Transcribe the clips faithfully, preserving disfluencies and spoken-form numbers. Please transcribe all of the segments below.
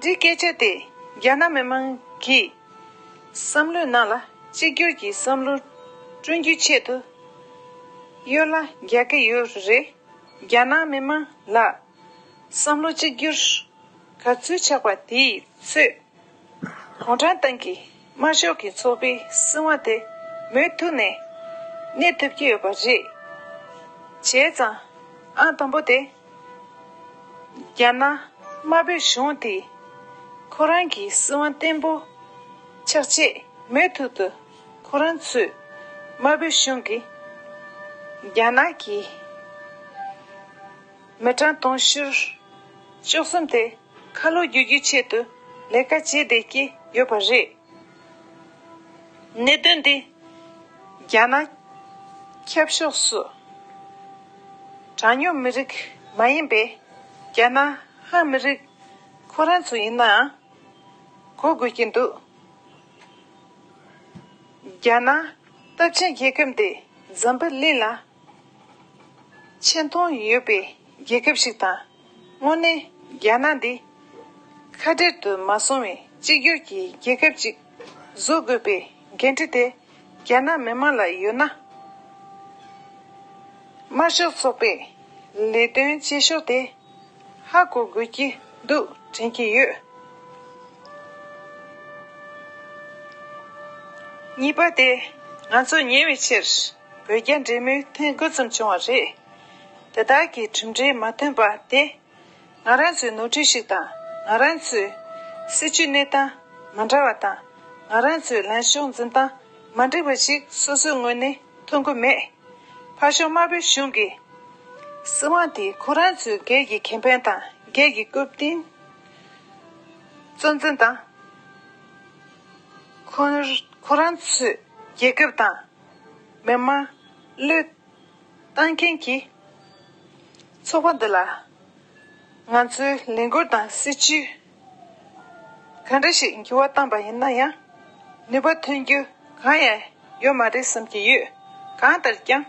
འདི་སྐད་ཆ་དེ་རྒྱ་ནག་མི་མང་གིས་བསམ་བློའི་ནང་ལ་གཅིག་གྱུར་གྱི་བསམ་བློ་བསྐྲུན་རྒྱུའི་ཆེད་དུ་གཡོལ་ལ་རྒྱག་གི་ཡོད་རེད། རྒྱ་ནག་མི་མང་ལ་བསམ་བློ་གཅིག་གྱུར་ག་ཚོད་ཆགས་པ་དེའི་ཚོད། གུང་ཁྲན་ཏང་གི་དམར་ཤོག་གི་ཚོགས་པའི་སྲིད་དབང་དེ་མུ་མཐུད་ནས་གནས་ཐུབ་ཀྱི་ཡོད་པ་རེད། བྱས་ཙང་ཨང་དང་པོ་དེ། རྒྱ་ནག་དམར་པོའི་གཞུང་དེས་ཁོ་རང་གི་སྲིད་དབང་བརྟན་པོ་ཆགས་ཆེད་མུ་མཐུད་དུ་ཁོ་རང་ཚོས་དམར་པོའི་གཞུང་གིས་རྒྱ་ནག་གི་མི་གྲངས་དུང་ཕྱུར་བཅུ་གསུམ་དེ་ཁ་ལོ་བསྒྱུར་རྒྱུའི་ཆེད་དུ་ལས་ཀ་བྱེད་བསྡད་ཀྱི་ཡོད་པ་རེད། གནད་དོན་འདི་རྒྱ་ནག་ཁྱབ་ཕྱོགས་སུ་གྲངས་ཉུང་མི་རིགས་མ་ཡིན་པའི་རྒྱ་ནག་ཧན་མི་རིགས་ཁོ་རང་ཚོ་ཡིན་ནའང་གོ་དགོས་ཀྱི་འདུག་རྒྱ་ནག་སྟོབས་ཆེན་རྒྱལ་ཁབ་འདི་འཛམ་བུ་གླིང་ལ་ཆེ་མཐོང་ཡོད་པའི་རྒྱལ་ཁབ་ཞིག་དང་། དངོས་གནས་རྒྱ་ནག་འདི་ཁ་བྲལ་དུ་མ་སོང་བའི་གཅིག་གྱུར་གྱི་རྒྱལ་ཁབ་ཅིག་བཟོ་དགོས་པའི་འགན་འཁྲི་དེ་རྒྱ་ནག་མི་དམངས་ལ་ཡོད་ན། དམར་ཤོག་ཚོགས་པའི་ལས་དོན་བྱེད་ཕྱོགས་དེ་ཧ་གོ་དགོས་ཀྱི་འདུག་དྲན་གྱི་ཡོད། གཉིས་པ་དེ་ང་ཚོ་ཉེ་བའི་ཆར་བོད་རྒྱ་འབྲེལ་མོལ་ཐེངས་དགུ་ཙམ་བྱུང་བ་རེད། དེ་དག་གི་གྲུབ་འབྲས་མ་ཐོན་པ་དེ་ང་རང་ཚོའི་ནོར་འཁྲུལ་ཞིག་དང་། ང་རང་ཚོའི་སྲིད་བྱུས་གནས་སྟངས་མ་འདྲ་བ་དང་། ང་རང་ཚོའི་ལངས་ཕྱོགས་འཛིན་སྟངས་མ་འགྲིག་པ་ཞིག་སོ་སོའི་ངོས་ནས་མཐོང་གི་མེད། ཕར་ཕྱོགས་དམར་པོའི་གཞུང་གིས་སྲིད་དབང་དེ་ཁོ་རང་ཚོའི་སྒེར་གྱི་ཁེ་ཕན་དང་སྒེར་གྱི་རྐུབ་སྟེགས་གཙོ་འཛིན་དང་། ཁོ་ཁོ་རང་ཚོའི་རྒྱལ་ཁབ་དང་མི་དམངས་བློས་བཏང་མཁན་གྱི་ཚོགས་པ་འདི་ལ་ང་ཚོའི་ལས་འགུལ་དང་སྲིད་བྱུས་ག་འདྲ་ཞིག་འགྱུར་བ་བཏང་པ་ཡིན་ན་ཡང་ནུས་པ་ཐོན་རྒྱུ་གང་ཡང་ཡོད་མ་རེད་བསམ་གྱི་ཡོད། གང་ལྟར་ཀྱང་།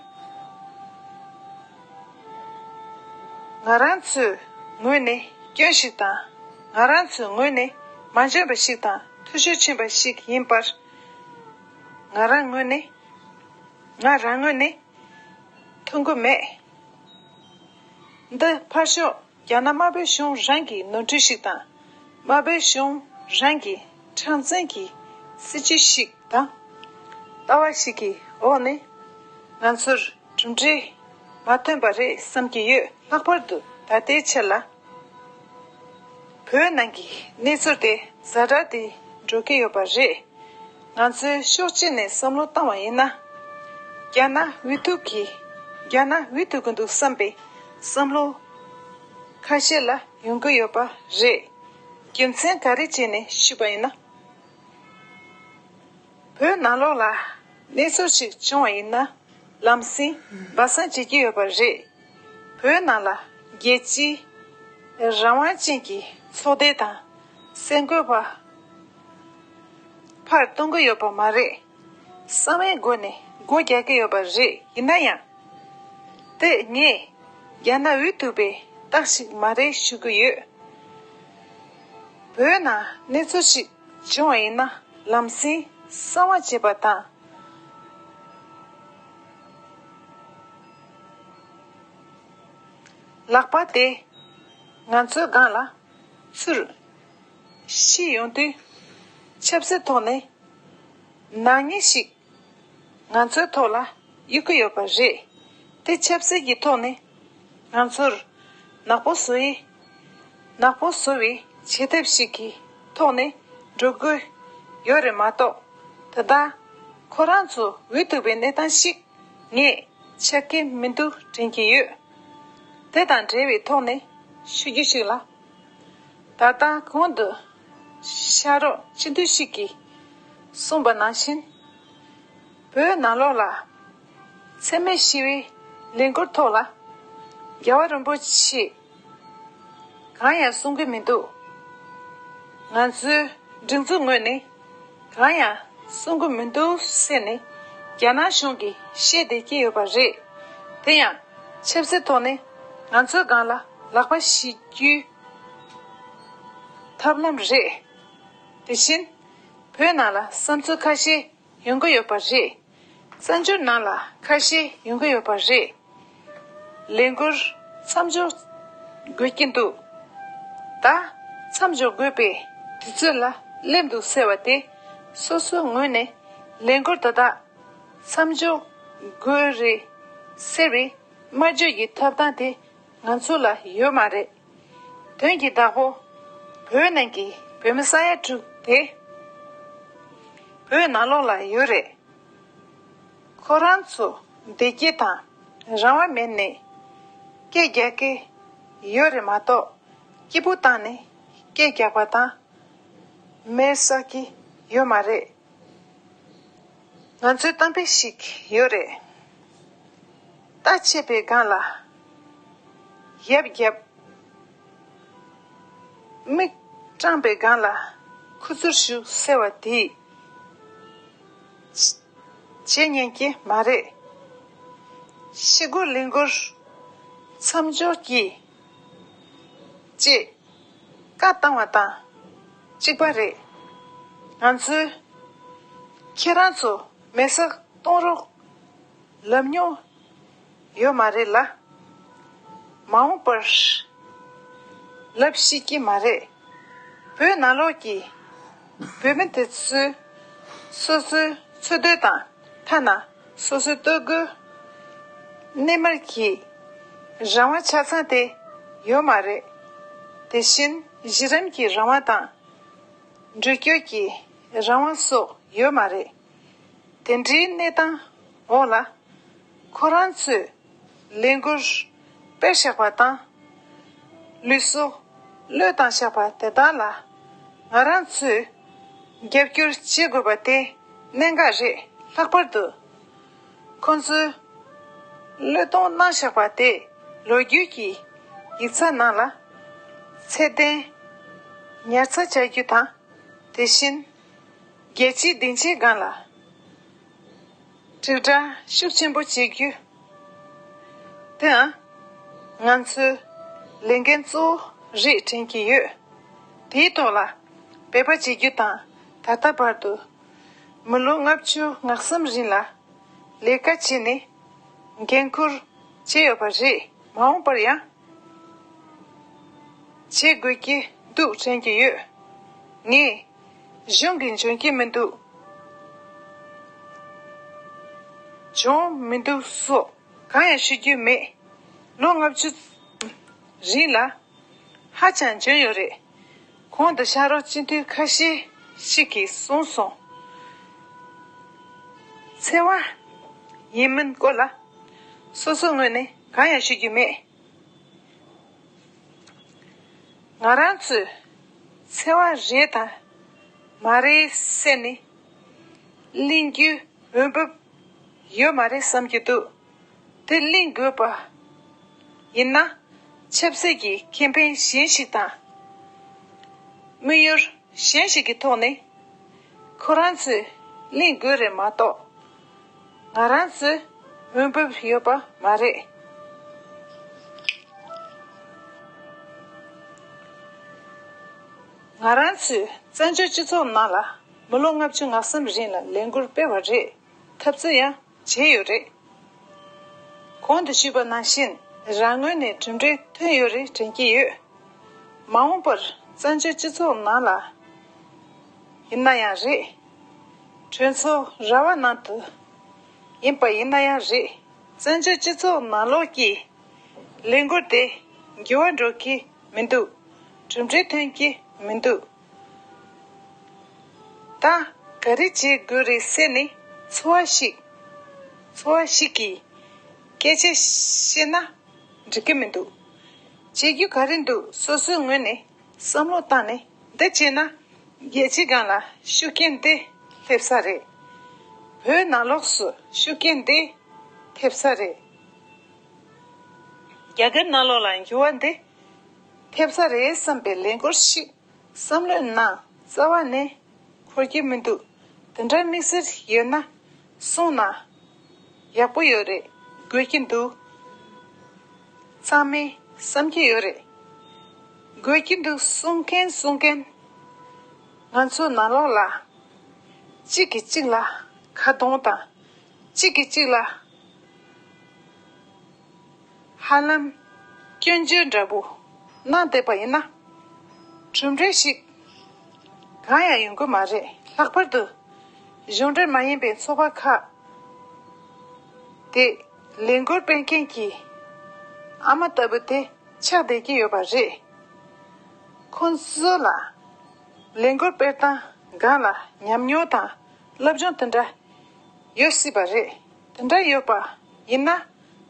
ང་རང་ཚོའི་ངོས་ནས་སྐྱོན་ཞིག་དང་། ང་རང་ཚོའི་ངོས་ནས་མ་འཇོན་པ་ཞིག་དང་འཐུས་ཤོར་ཕྱིན་པ་ཞིག་ཡིན་པར། ང་རང་ངོས་ནས། ང་རང་ངོས་ནས་མཐོང་གི་མེད། འདི་ཕར་ཕྱོགས་རྒྱ་ནག་དམར་པོའི་གཞུང་རང་གི་ནོར་འཁྲུལ་ཞིག་དང་། དམར་པོའི་གཞུང་རང་གི་མཁྲེགས་འཛིན་གྱི་སྲིད་བྱུས་ཤིག་དང་། ལྟ་བ་ཞིག་གི་འོག་ནས་ང་ཚོར་གྲུབ་འབྲས་མ་ཐོན་པ་རེད་བསམ་གྱི་ཡོད། ལྷག་པར་དུ་ད་ལྟའི་ཆར་ལ། བོད་ནང་གི་གནས་ཚུལ་དེ་ཛ་དྲག་ཏུ་འགྲོ་གི་ཡོད་པ་རེད། ང་ཚོས་ཕྱོགས་གཅིག་ནས་བསམ་བློ་བཏང་བ་ཡིན་ན། རྒྱ་ནག་འུ་ཐུག་གི། རྒྱ་ནག་འུ་ཐུག་གི་འདུག་བསམ་པའི་བསམ་བློ་ཁ་ཤས་ལ་ཡོང་གི་ཡོད་པ་རེད། རྒྱུ་མཚན་ག་རེ་བྱས་ནས་ཞུས་པ་ཡིན་ན། བོད་ནང་ལོགས་ལ་གནས་ཚུལ་ཞིག་བྱུང་བ་ཡིན་ན། ལམ་སེང་སྦ་གསང་བྱེད་ཀྱི་ཡོད་པ་རེད། བོད་ནང་ལ་རྒྱལ་སྤྱིའི་རང་དབང་ཅན་གྱི་ཚོགས་སྡེ་དང་གསར་འགོད་པ་ཕར་གཏོང་གི་ཡོད་པ་མ་རེད། གསང་བའི་སྒོ་ནས་སྒོ་རྒྱག་གི་ཡོད་པ་རེད། ཡིན་ན་ཡང་། དེ་ངས་རྒྱ་ནག་འུ་ཐུག་པའི་རྟགས་ཤིག་མ་རེད་ཞུ་གི་ཡོད། བོད་ནང་གནས་ཚུལ་ཞིག་བྱུང་བ་ཡིན་ན་ལམ་སེང་གསང་བ་བྱེད་པ་དང་། ལག་པ་དེ་ང་ཚོའི་སྒང་ལ་ཚུར་བཤིག་ཡོང་དུས། ཆབ་སྲིད་ཐོག་ནས་ནག་ཉེས་ཤིག་ང་ཚོའི་ཐོག་ལ་གཡུག་གི་ཡོད་པ་རེད། དེ་ཆབ་སྲིད་ཀྱི་ཐོག་ནས་ང་ཚོར་ནག་པོ་བཟོ་ཡི། ནག་པོ་བཟོ་བའི་བྱེད་ཐབས་ཤིག་གི་ཐོག་ནས་འགྲོ་དགོས་ཡོད་རེད་མ་གཏོགས། ད་ལྟ་ཁོ་རང་ཚོ་འུ་ཐུག་པའི་གནས་སྟངས་ཤིག་ངས་ཆགས་ཀྱི་མི་འདུག་དྲན་གྱི་ཡོད། དེ་དང་འབྲེལ་བའི་ཐོག་ནས་ཞུ་རྒྱུ་ཞིག་ལ། ད་ལྟ་གོང་དུ་ཤར་རོགས་སྤྱི་འཐུས་ཤིག་གིས་གསུངས་པ་ནང་བཞིན། བོད་ནང་ལོགས་ལ་འཚེ་མེད་ཞི་བའི་ལས་འགུལ་ཐོག་ལ་རྒྱལ་བ་རིན་པོ་ཆེས་གང་ཡང་གསུང་གི་མི་འདུག་ང་ཚོའི་སྒྲིག་འཛུགས་ངོས་ནས་གང་ཡང་གསུང་གི་མི་འདུག་ཟེར་ནས་རྒྱ་ནག་གཞུང་གིས་བཤད་བསྡད་ཀྱི་ཡོད་པ་རེད། དེ་ཡང་ཆབ་སྲིད་ཐོག་ནས་ང་ཚོའི་སྒང་ལ་ལག་པ་བཤིག་རྒྱུའི་ ཐབས་ལམ་རེད། དེ་བཞིན་བོད་ནང་ལ་བསམ་ཚུལ་ཁ་ཤས་ཡོང་གི་ཡོད་པ་རེད། བཙན་བྱོལ་ནང་ལ་ཁ་ཤས་ཡོང་གི་ཡོད་པ་རེད། ལས་འགུལ་མཚམས་འཇོག་དགོས་ཀྱི་འདུག་ད་མཚམས་འཇོག་དགོས་པའི་དུས་ཚོད་ལ་སླེབས་འདུག་ཟེར་བ་དེ་སོ་སོའི་ངོས་ནས་ལས་འགུལ་དེ་དག་མཚམས་འཇོག་དགོས་རེད་ཟེར་བའི་སྨྲ་བརྗོད་ཀྱི་ཐོབ་ཐང་དེ་ང་ཚོ་ལ་ཡོད་མ་རེད། དོན་གྱི་བདག་པོ་བོད་ནང་གི་བོད་མི་ས་ཡ་དྲུག་དེ་བོད་ནང་ལོགས་ལ་ཡོད་རེད། ཁོ་རང་ཚོ་བདེ་སྐྱིད་དང་རང་དབང་མེད་ནས་སྐད་རྒྱག་གི་ཡོད་རེད་མ་གཏོགས་སྐྱིད་པོ་བཏང་ནས་སྐད་རྒྱག་པ་དང་མེར་བསྲེག་གི་ཡོད་མ་རེད། ང་ཚོའི་གཏམ་དཔེ་ཞིག་ཡོད་རེད། རྟ་ཆད་པའི་སྒང་ལ་ཡབ་བརྒྱབ། མིག་སྐྲངས་པའི་སྒང་ལ་ཁུ་ཚུར་གཞུ་ཟེར་བ་དེ་བྱེད་ཉན་གྱི་མ་རེད། ཤི་སྒོ་ལས་འགུལ་མཚམས་འཇོག་གྱིས་ཅེས་བཀའ་བཏང་བ་དང་གཅིག་པ་རེད། ང་ཚོས་ཁྱེད་རང་ཚོ་མེར་སྲེག་གཏོང་རོགས་ལབ་མྱོང་ཡོད་མ་རེད་ལ། མ་འོངས་པར་ལབ་ཤེས་ཀྱི་མ་རེད། བོད་ནང་ལོགས་ཀྱི་བོད་མི་དེ་ཚོས་སོ་སོའི་འཚོ་སྡོད་དང་ཐ་ན་སོ་སོའི་ལྟོ་གོས་གནས་མལ་གྱི་རང་དབང་ཆ་ཚང་དེ་ཡོད་མ་རེད། དེ་བཞིན་གཞི་རིམ་གྱི་རང་དབང་དང་འགྲུལ་སྐྱོད་ཀྱི་རང་དབང་སོགས་ཡོད་མ་རེད། དེ་འདྲའི་གནས་སྟངས་འོག་ལ་ཁོ་རང་ཚོས་ལས་འགུལ་སྤེལ་བཞག་པ་དང་། ལུས་སྲོག་བློས་བཏང་བཞག་པ་དེ་དག་ལ་ང་རང་ཚོས་རྒྱབ་སྐྱོར་བྱེད་དགོས་པ་དེ་གནད་འགག་རེད། ལྷག་པར་དུ་ཁོང་ཚོས་བློས་གཏོང་གནང་བཞག་པ་དེ་ལོ་རྒྱུས་ཀྱི་ཡིག་ཚགས་ནང་ལ་ཚད་ལྡན་ཉར་ཚགས་བྱ་རྒྱུ་དང་། དེ་བཞིན་རྒྱལ་སྤྱིའི་སྡིངས་ཆའི་སྒང་ལ་དྲིལ་བསྒྲགས་ཤུགས་ཆེན་པོ་བྱེད་རྒྱུ་དེའང་ང་ཚོའི་ལས་འགན་གཙོ་བོ་རེད་དྲན་གྱི་ཡོད། དེའི་ཐོག་ལ་འབད་པ་བྱེད་རྒྱུ་དང་། ད་ལྟ་བར་དུ་མི་ལོ་ལྔ་བཅུ་ང་གསུམ་རིང་ལ་ལས་ཀ་བྱས་ནས་འགན་འཁུར་བྱས་ཡོད་པ་རེད། མ་འོངས་པར་ཡང་བྱེད་དགོས་ཀྱི་འདུག་དྲན་གྱི་ཡོད། ངས་གཞུང་གི་འཇོན་གྱི་མི་འདུག་འཇོན་མི་འདུག་སོགས་གང་ཡང་ཞུ་རྒྱུ་མེད། ལོ་ལྔ་བཅུ་རིང་ལ་ཧ་ཅང་འཇོན་ཡོད་རེད། གོང་དུ་ཕྱག་རོགས་སྤྱི་འཐུས་ཁ་ཤས་ཤིག་གིས་གསུངས་སོང་། འཚེ་བ་ཡིན་མིན་སྐོར་ལ་སོ་སོའི་ངོས་ནས་གང་ཡང་ཞུ་རྒྱུ་མེད། ང་རང་ཚོས་འཚེ་བ་རེད་དང་མ་རེད་ཟེར་ནས་གླེང་རྒྱུའི་འོས་བབ་ཡོད་མ་རེད་བསམ་གྱི་འདུག་དེ་གླེང་དགོས་པ་ཡིན་ན་ཆབ་སྲིད་ཀྱི་ཁེ་ཕན་གཞན་ཞིག་དང་དམིགས་ཡུལ་གཞན་ཞིག་གི་ཐོག་ནས་ཁོ་རང་ཚོས་གླེང་དགོས་རེད་མ་གཏོགས། ང་རང་ཚོའི་འོས་བབ་ཡོད་པ་མ་རེད། ང་རང་ཚོས་བཙན་བྱོལ་སྤྱི་ཚོགས་ནང་ལ་མི་ལོ་ལྔ་བཅུ་ང་གསུམ་རིང་ལ་ལས་འགུལ་སྤེལ་བ་རེད། འཐབ་རྩོད་ཡང་བྱས་ཡོད་རེད། གོང་དུ་ཞུས་པ་ནང་བཞིན་རང་ངོས་ནས་གྲུབ་འབྲས་ཐོན་ཡོད་རེད་དྲན་གྱི་ཡོད། མ་འོངས་པར་བཙན་བྱོལ་སྤྱི་ཚོགས་ནང་ལ་ཡིན་ན་ཡང་རེད། གྲོས་ཚོགས་ར་བ་ནང་དུ་ཡིན་པ་ཡིན་ན་ཡང་རེད། བཙན་བྱོལ་སྤྱི་ཚོགས་ནང་ལོགས་ཀྱི་ལས་འགུལ་དེ་འགྱུར་བ་འགྲོ་གི་མི་འདུག་གྲུབ་འབྲས་ཐོན་གྱི་མི་འདུག་ད་ག་རེ་བྱེད་དགོས་རེད་ཟེར་ནས་ཚོར་བ་ཞིག་ཚོར་བ་ཞིག་གིས་སྐད་ཆ་བཤད་ན་འགྲིག་གི་མི་འདུག་བྱེད་རྒྱུ་ག་རེ་འདུག་སོ་སོའི་ངོས་ནས་བསམ་བློ་བཏང་ནས་འདི་བྱས་ན་རྒྱལ་སྤྱིའི་སྒང་ལ་ཤུགས་རྐྱེན་འདི་སླེབས་ས་རེད། བོད་ནང་ལོགས་སུ་ཤུགས་རྐྱེན་འདི་ཐེབས་ས་རེད། རྒྱ་གར་ནང་ལོགས་ལ་འགྱུར་བ་འདི་ཐེབས་ས་རེད་བསམ་པའི་ལས་འགུལ་ཞིག་བསམ་བློའི་ནང་རྩ་བ་ནས་འཁོར་གྱི་མི་འདུག་དེ་འདྲ་དམིགས་བསལ་ཡོད་ན་གསུངས་ན་ཡག་པོ་ཡོད་རེད། དགོས་ཀྱི་འདུག་ཚང་མས་བསམ་གྱི་ཡོད་རེད། དགོས་ཀྱི་འདུག་གསུང་མཁན་གསུང་མཁན། ང་ཚོའི་ནང་ལོགས་ལ་གཅིག་གིས་གཅིག་ལ་ཁ་རྡུང་དང་། གཅིག་གིས་གཅིག་ལ་ཧ་ལམ་སྐྱོན་བརྗོད་འདྲ་པོ་གནང་བསྡད་པ་ཡིན་ན། གྲུབ་འབྲས་ཤིག་གང་ཡང་ཡོང་གི་མ་རེད། ལྷག་པར་དུ་གཞུང་འབྲེལ་མ་ཡིན་པའི་ཚོགས་པ་ཁག་དེ་ལས་འགུལ་སྤེལ་མཁན་གྱི་ཨ་མ་ལྟ་བུ་དེ་ཆགས་བསྡད་ཀྱི་ཡོད་པ་རེད། ཁོང་ཚོ་ལ་ལས་འགུལ་སྤེལ་སྟངས་སྒང་ལ་ཉམས་མྱོང་དང་སློབ་སྦྱོང་དེ་འདྲ་ཡོད་སྲིད་པ་རེད། དེ་འདྲ་ཡོད་པ་ཡིན་ན་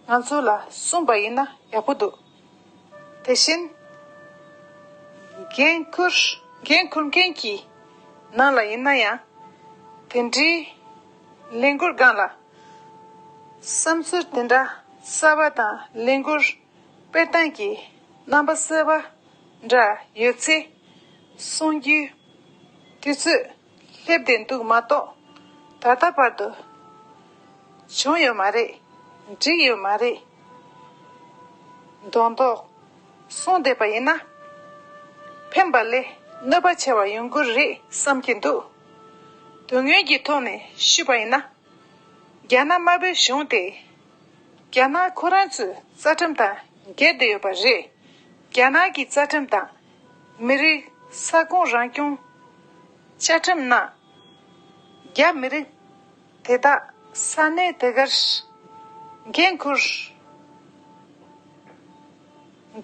ང་ཚོ་ལ་གསུངས་པ་ཡིན་ན་ཡག་པོ་འདུག་དེ་བཞིན་འགན་འཁུར་འགན་འཁུར་མཁན་གྱི་ནང་ལ་ཡིན་ན་ཡང་དེ་འདྲའི་ལས་འགུལ་སྒང་ལ་བསམ་ཚུལ་དེ་འདྲ་གསར་པ་དང་ལས་འགུལ་སྤེལ་སྟངས་ཀྱི་རྣམ་པ་གསར་པ་འདྲ་ཡོད་ཚེ་གསུང་རྒྱུའི་དུས་ཚོད་སླེབས་བསྡད་འདུག་མ་གཏོགས། ད་ལྟ་བར་དུ་བྱུང་ཡོད་མ་རེད། འགྲིག་ཡོད་མ་རེད། མདོག་མདོག་གསུངས་བསྡད་པ་ཡིན་ན། ཕན་པ་ལས་གནོད་པ་ཆེ་བ་ཡོང་གི་རེད་བསམ་གྱི་འདུག་དོན་དངོས་ཀྱི་ཐོག་ནས་ཞུས་པ་ཡིན་ན། རྒྱ་ནག་དམར་པོའི་གཞུང་དེ་རྒྱ་ནག་ཁོ་རང་ཚོའི་རྩ་ཁྲིམས་དང་འགལ་བསྡད་ཡོད་པ་རེད། རྒྱ་ནག་གི་རྩ་ཁྲིམས་དང་མི་རིགས་ས་ཁོངས་རང་སྐྱོང་བཅའ་ཁྲིམས་ནང་རྒྱ་མི་རིགས་དེ་དག་ས་གནས་དེ་གར་འགན་འཁུར་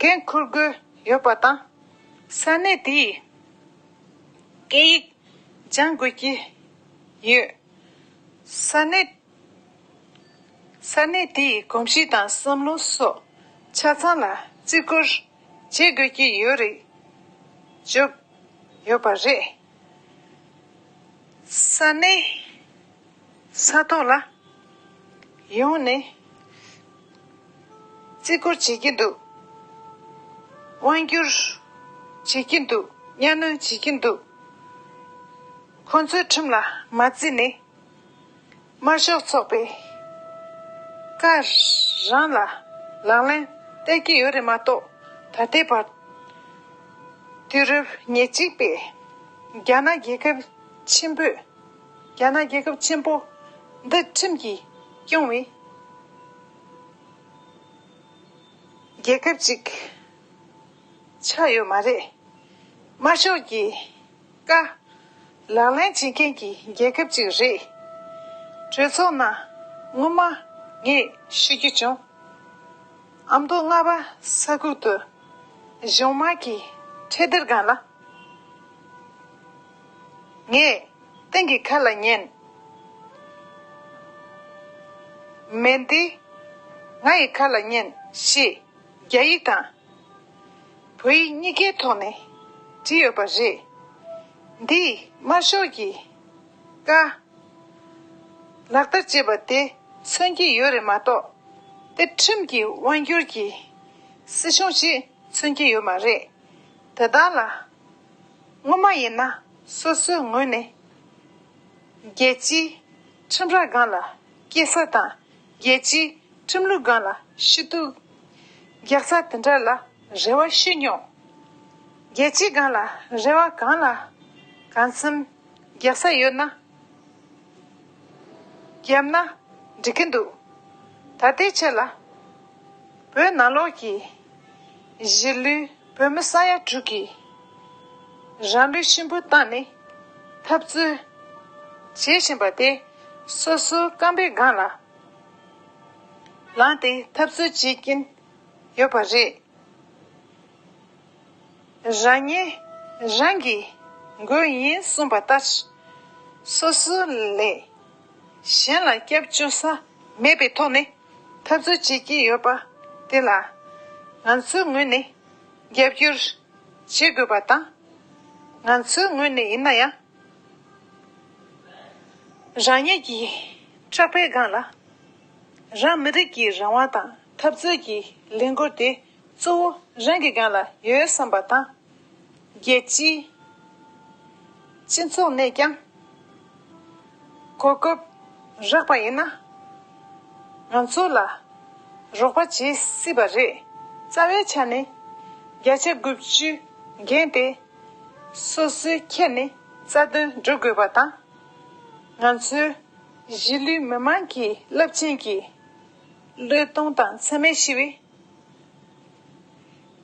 འགན་འཁུར་དགོས་ཡོད་པ་དང་། ས་གནས་དེའི་སྐད་ཡིག་སྦྱང་དགོས་ཀྱི་ཡོད། ས་གནས། ས་གནས་དེའི་གོམས་གཤིས་དང་བསམ་བློ་སོགས་ཆ་ཚང་ལ་བརྩི་བཀུར་བྱེད་དགོས་ཀྱི་ཡོད་རེད། བརྗོད་ཡོད་པ་རེད། ས་གནས་ས་ཐོག་ལ་ཡོང་ནས་བརྩི་བཀུར་བྱེད་ཀྱི་འདུག་དབང་སྒྱུར་བྱེད་ཀྱི་འདུག་གཉའ་གནོན་བྱེད་ཀྱི་འདུག་ཁོང་ཚོའི་ཁྲིམས་ལ་མ་བརྩིས་ནས། དམར་ཤོག་ཚོགས་པའི་བཀའ་རང་ལ་ལག་ལེན་བསྟར་གྱི་ཡོད་རེད་མ་གཏོགས། ད་ལྟའི་བར་དུས་རབས་ཉེར་གཅིག་པའི་རྒྱ་ནག་རྒྱལ་ཁབ་ཆེན་པོས། རྒྱ་ནག་རྒྱལ་ཁབ་ཆེན་པོ་འདི་ཁྲིམས་ཀྱིས་སྐྱོང་བའི་རྒྱལ་ཁབ་ཅིག་ཆགས་ཡོད་མ་རེད། དམར་ཤོག་གི་བཀའ་ལག་ལེན་བྱེད་མཁན་གྱི་རྒྱལ་ཁབ་ཅིག་རེད། གྲོས་ཚོགས་ནང་སྔོན་མ་ངས་ཞུ་རྒྱུ་བྱུང་། ཨ་མདོ་རྔ་པ་ས་ཁུལ་དུ་གཞུང་དམངས་ཀྱི་ཁྲལ་སྡེར་སྒང་ལ། ངས་སྟེང་གི་ཁ་ལ་ཉན། མེ་མདའི་ང་ཡི་ཁ་ལ་ཉན་ཞེས་རྒྱ་ཡིག་དང་བོད་ཡིག་གཉིས་ཀའི་ཐོག་ནས་བྲིས་ཡོད་པ་རེད། འདིས་དམར་ཤོག་གི་བཀའ་ལག་བསྟར་བྱས་པ་དེ་མཚོན་གྱི་ཡོད་རེད་མ་གཏོགས། དེ་ཁྲིམས་ཀྱི་དབང་སྒྱུར་གྱི་སྲིད་གཞུང་ཞིག་མཚོན་གྱི་ཡོད་མ་རེད། དེ་དག་ལ་སྔོན་མ་ཡིན་ན་སོ་སོའི་ངོས་ནས་རྒྱལ་སྤྱིའི་ཁྲིམས་ར་སྒང་ལ་སྐྱེལ་ས་དང་། རྒྱལ་སྤྱིའི་ཁྲིམས་ལུགས་སྒང་ལ་ཞུ་གཏུག་རྒྱག་ས་དེ་འདྲ་ལ་རེ་བ་ཞུས་མྱོང་། རྒྱལ་སྤྱིའི་སྒང་ལ་རེ་བ་གང་ལ་གང་འཚམ་རྒྱག་ས་ཡོད་ན། བརྒྱབ་ན་འགྲིག་གི་འདུག་ད་ལྟའི་ཆ་ལ་བོད་ནང་ལོགས་ཀྱི་གཞིས་ལུས་བོད་མི་ས་ཡ་དྲུག་གིས་རང་ལུས་ཤི་འབུལ་བཏང་ནས་འཐབ་རྩོད་བྱེད་བཞིན་པ་དེ་སོ་སོའི་རྐང་པའི་སྒང་ལ་ལངས་ཏེ་འཐབ་རྩོད་བྱེད་ཀྱིན་ཡོད་པ་རེད། རང་ཉིད་རང་གི་མགོན་ཡིན་གསུངས་པ་ལྟར། སོ་སོ་ལས་གཞན་ལ་སྐྱབས་བཅོལ་ས་མེད་པའི་ཐོག་ནས་འཐབ་རྩོད་བྱེད་ཀྱི་ཡོད་པ་དེ་ལ་ང་ཚོའི་ངོས་ནས་རྒྱབ་སྐྱོར་བྱེད་དགོས་པ་དང་། ང་ཚོའི་ངོས་ནས་ཡིན་ན་ཡང་། རང་ཉིད་ཀྱི་ཕྲག་པའི་སྒང་ལ་རང་མི་རིགས་ཀྱི་རང་དབང་དང་འཐབ་རྩོད་ཀྱི་ལས་འགུལ་དེ་གཙོ་བོ་རང་གི་སྒང་ལ་ཡོད་བསམ་པ་དང་། རྒྱལ་སྤྱིའི་སྤྱི་ཚོགས་ནས་ཀྱང་གོ་སྐབས་རག་པ་ཡིན་ན། ང་ཚོ་ལ་རོགས་པ་བྱེད་སྲིད་པ་རེད། རྩ་བའི་ཆ་ནས་བརྒྱ་ཆ་དགུ་བཅུ་འགན་དེ་སོ་སོའི་ཁྱེར་ནས་ རྩ་དོན་སྒྲུབ་དགོས་པ་དང་། ང་ཚོའི་གཞིས་ལུས་མི་མང་གི་རླབས་ཆེན་གྱི་བློས་གཏོང་དང་འཚེ་མེད་ཞི་བའི་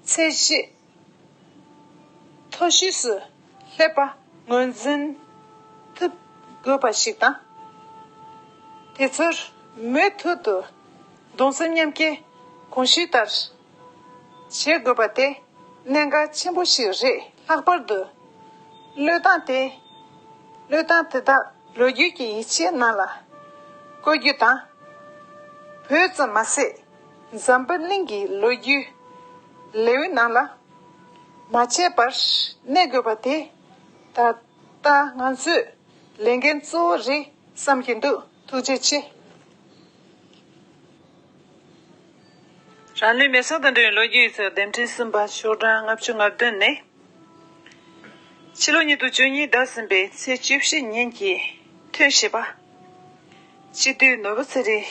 ཚད་གཞི་མཐོ་ཤོས་སུ་སླེབས་པ་ངོས་འཛིན་ཐུབ་དགོས་པ་ཞིག་དང་། དེ་ཚོར་མུ་མཐུད་དུ་གདུང་སེམས་མཉམ་སྐྱེད་གོང་ཞུས་ལྟར་བྱེད་དགོས་པ་དེ་གནད་འགག་ཆེན་པོ་ཞིག་རེད། ལྷག་པར་དུ་བློས་བཏང་དེ་བློས་བཏང་དེ་དག་ལོ་རྒྱུས་ཀྱི་ཡིག་ཆའི་ནང་ལ་བཀོད་རྒྱུ་དང་། བོད་ཙམ་མ་ཟད་འཛམ་བུ་གླིང་གི་ལོ་རྒྱུས་ལེའུའི་ནང་ལ་མ་ཆད་པར་གནས་དགོས་པ་དེ་ད་ལྟ་ང་ཚོའི་ལས་འགན་གཙོ་བོ་རེད་བསམ་གྱི་འདུག་ཐུགས་རྗེ་ཆེ། རང་ལུས་མེར་སྲེག་དང་འབྲེལ་བའི་ལོ་རྒྱུས་ཡིག་ཚགས་འདེམས་ཐོན་གསུམ་པ་ཤོག་གྲངས་ལྔ་བཅུ་ང་བདུན་ནས། ཕྱི་ལོ་ཉིས་སྟོང་བཅུ་གཉིས་ཟླ་གསུམ་པའི་ཚེས་བཅུ་བཞི་ཉིན་གྱི་ཐོན་བཞེས་པ། སྤྱི་འཐུས་ནོར་བུ་ཚེ་རིང་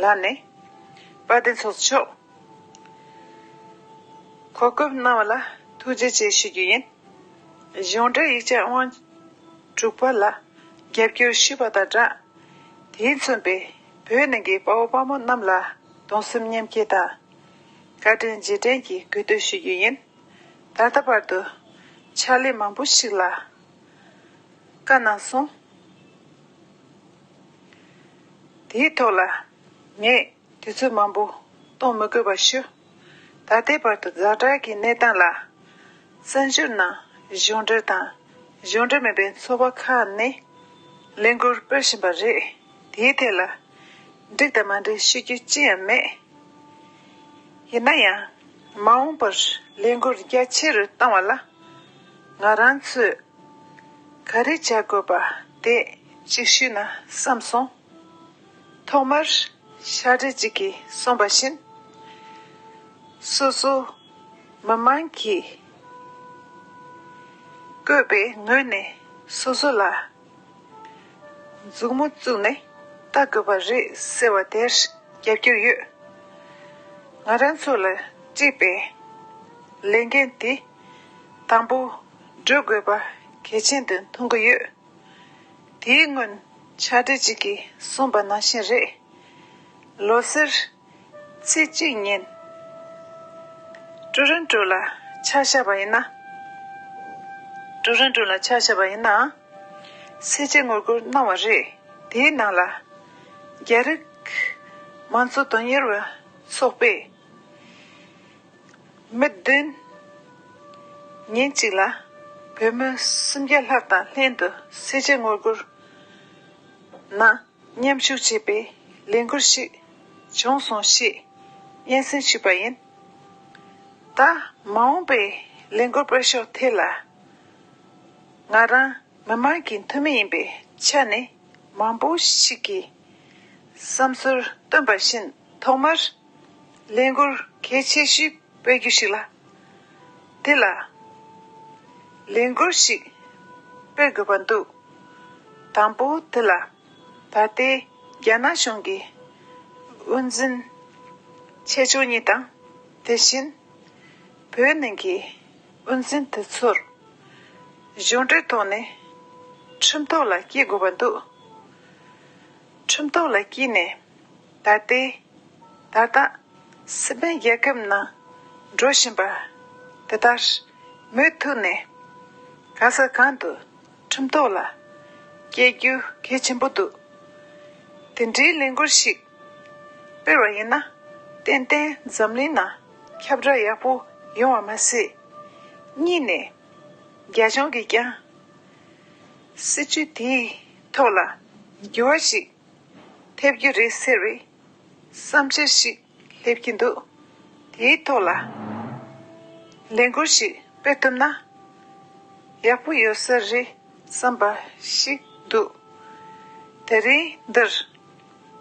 ལགས་ནས་དཔལ་ལྡན་ཚོགས་གཙོ་མཆོག་གོ་སྐབས་གནང་བ་ལ་ཐུགས་རྗེ་ཆེ་ཞུ་རྒྱུ་ཡིན། གཞུང་འབྲེལ་ཡིག་ཆ་དབང་དྲུག་པ་ལ་རྒྱབ་སྐྱོར་ཞུས་པ་དང་སྦྲགས། དེས་མཚོན་པའི་བོད་ནང་གི་དཔའ་བོ་དཔའ་མོ་རྣམས་ལ་གདུང་སེམས་མཉམ་སྐྱེད་དང་། བཀའ་དྲིན་རྗེས་དྲན་གྱི་གུས་བཏུད་ཞུ་རྒྱུ་ཡིན། ད་ལྟ་བར་དུ་ཕྱག་ལས་མང་པོ་ཞིག་ལ་བཀའ་གནང་སོང་། དེའི་ཐོག་ལ་ངས་དུས་ཚོད་མང་པོ་གཏོང་མི་དགོས་པ་ཞུ། ད་ལྟའི་བར་དུ་ཛ་དྲག་གི་གནས་སྟངས་ལ་བཙན་བྱོལ་ནང་གཞུང་འབྲེལ་དང་གཞུང་འབྲེལ་མིན་པའི་ཚོགས་པ་ཁག་ནས་ལས་འགུལ་སྤེལ་བཞིན་པ་རེད། དེའི་ཐད་ལ་འགྲིག་དང་མ་འགྲིག་ཤོད་རྒྱུ་ཅི་ཡང་མེད། ཡིན་ན་ཡང་མ་འོངས་པར་ལས་འགུལ་རྒྱ་ཆེ་རུ་བཏང་བ་ལ་ང་རང་ཚོས་ག་རེ་བྱ་དགོས་པ་དེ་གཅིག་ཞུས་ན་བསམ་སོང་། ཐོག་མར་ཕྱག་སྦྲེལ་གཅིག་གིས་གསུངས་པ་བཞིན། སོ་སོ་མི་མང་གིས་བསྐོས་པའི་ངོས་ནས་སོ་སོ་ལ་མཛུབ་མོ་བཙུགས་ནས་ལྟ་དགོས་པ་རེད་ཟེར་བ་དེར་རྒྱབ་སྐྱོར་ཡོད། ང་རང་ཚོ་ལ་དཀྲིས་པའི་ལས་འགན་དེ་དང་པོ་སྒྲུབ་དགོས་པ་གལ་ཆེན་དུ་མཐོང་གི་ཡོད། དེའི་སྔོན་ཕྱག་སྦྲེལ་གཅིག་གིས་གསུངས་པ་ནང་བཞིན་རེད། ལོ་སར་ཚེས་གཅིག་ཉིན་ཀྲུ་རིན་ཀྲུ་ལ་ཆ་བཞག་པ་ཡིན་ན། ཀྲུ་རིན་ཀྲུ་ལ་ཆ་བཞག་པ་ཡིན་ན། གསལ་བྱེད་ངོ་རྒོལ་གནང་བ་རེད། དེའི་ནང་ལ་རྒྱ་རིགས་མང་གཙོ་དོན་གཉེར་བ་ཚོགས་པས་མི་བདུན་ཉིན་གཅིག་ལ་བོད་མི་སུམ་བརྒྱ་ལྷག་དང་ལྷན་དུ་གསལ་བྱེད་ངོ་རྒོལ་ནང་མཉམ་ཞུགས་བྱས་པའི་ལས་འགུལ་ཞིག་བྱུང་སོང་ཞེས་སྙན་སེང་ཞུས་པ་ཡིན། ད་མ་འོངས་པའི་ལས་འགུལ་སྤེལ་ཕྱོགས་ཐད་ལ་ང་རང་མི་མང་གི་འཐུས་མི་ཡིན་པའི་ཆ་ནས་མང་པོ་ཞིག་གིས་བསམ་ཚུལ་བཏོན་པ་བཞིན་ཐོག་མར་ལས་འགུལ་གལ་ཆེ་ཤོས་སྤེལ་རྒྱུ་ཞིག་ལ། དེ་ལ་ལས་འགུལ་ཞིག་སྤེལ་དགོས་པ་འདུག་དང་པོ་དེ་ལ་ད་ལྟའི་རྒྱ་ནག་གཞུང་གི་དབུ་འཛིན་ཆེ་ཆུང་གཉིས་དང་། དེ་བཞིན་བོད་ནང་གི་དབུ་འཛིན་དེ་ཚོར་གཞུང་འབྲེལ་ཐོག་ནས་ཁྲིམས་ཐོག་ལ་སྐྱེལ་དགོས་པ་འདུག་ཁྲིམས་ཐོག་ལ་སྐྱེལ་ནས་ད་ལྟའི་ད་ལྟ་སི་པན་རྒྱལ་ཁབ་ནང་འགྲོ་བཞིན་པ་དེ་ལྟར་མུ་མཐུད་ནས་ག་ས་གང་དུ་ཁྲིམས་ཐོག་ལ་སྐྱེལ་རྒྱུ་གལ་ཆེན་པོ་འདུག་དེ་འདྲའི་ལས་འགུལ་ཞིག་སྤེལ་བ་ཡིན་ན་ཏན་ཏན་འཛམ་གླིང་ནང་ཁྱབ་བསྒྲགས་ཡག་པོ་ཡོང་བ་མ་ཟད། གཉིས་ནས་རྒྱ་གཞུང་གིས་ཀྱང་སྲིད་བྱུས་དེའི་ཐོག་ལ་འགྱུར་བ་ཞིག་ཐེབས་རྒྱུ་རེད་ཟེར་བའི་བསམ་འཆར་ཞིག་སླེབས་ཀྱི་འདུག་དེའི་ཐོག་ལ་ལས་འགུལ་ཞིག་སྤེལ་ཐུབ་ན་ཡག་པོ་ཡོད་ས་རེད་བསམ་པ་ཞིག་འདུག་དེ་རིང་འདིར་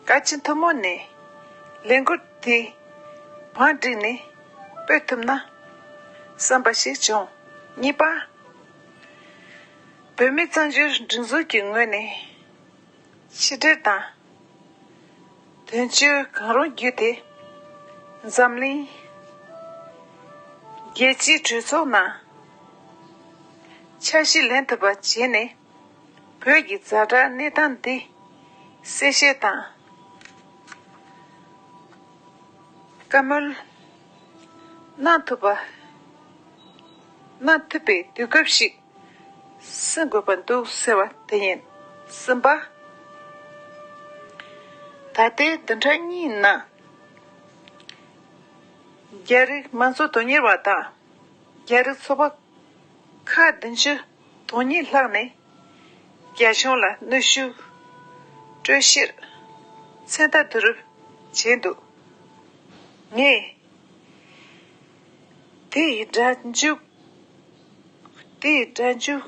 བཀའ་སྤྱི་ཐུན་མོང་ནས་ལས་འགུལ་དེ་བང་བསྒྲིགས་ནས་སྤེལ་ཐུབ་ན་བསམ་པ་ཞིག་བྱུང་། གཉིས་པ། བོད་མི་བཙན་བྱོལ་སྒྲིག་འཛུགས་ཀྱི་ངོས་ནས་ཕྱི་འབྲེལ་དང་དོན་གཅོད་གང་རུང་བརྒྱུད་དེ་འཛམ་གླིང་རྒྱལ་སྤྱིའི་གྲོས་ཚོགས་ནང་འཆར་གཞི་ལེན་ཐུབ་པ་བྱས་ནས། བོད་ཀྱི་ཛ་དྲག་གནས་སྟངས་འདི་གསལ་བཤད་དང་བཀའ་མོལ་གནང་ཐུབ་པ་གནང་ཐུབ་པའི་དུས་སྐབས་ཤིག་སྲུང་དགོས་པ་འདུག་ཟེར་བ་དེ་ཡིན། གསུམ་པ། ད་ལྟའི་བདུན་ཕྲག་གཉིས་ནང་རྒྱ་རིགས་མང་གཙོ་དོན་གཉེར་བ་དང་རྒྱ་རིགས་ཚོགས་པ་ཁག་བདུན་ཅུ་དོན་གཉིས་ལྷག་ནས་རྒྱ་གཞུང་ལ་གནོན་ཤུགས་སྤྲོད་ཕྱིར་མཚན་རྟགས་བསྡུ་རུབ་བྱས་འདུག་ངས་དེ་ཡི་སྒྲ་འཇུག་དེ་ཡི་སྒྲ་འཇུག་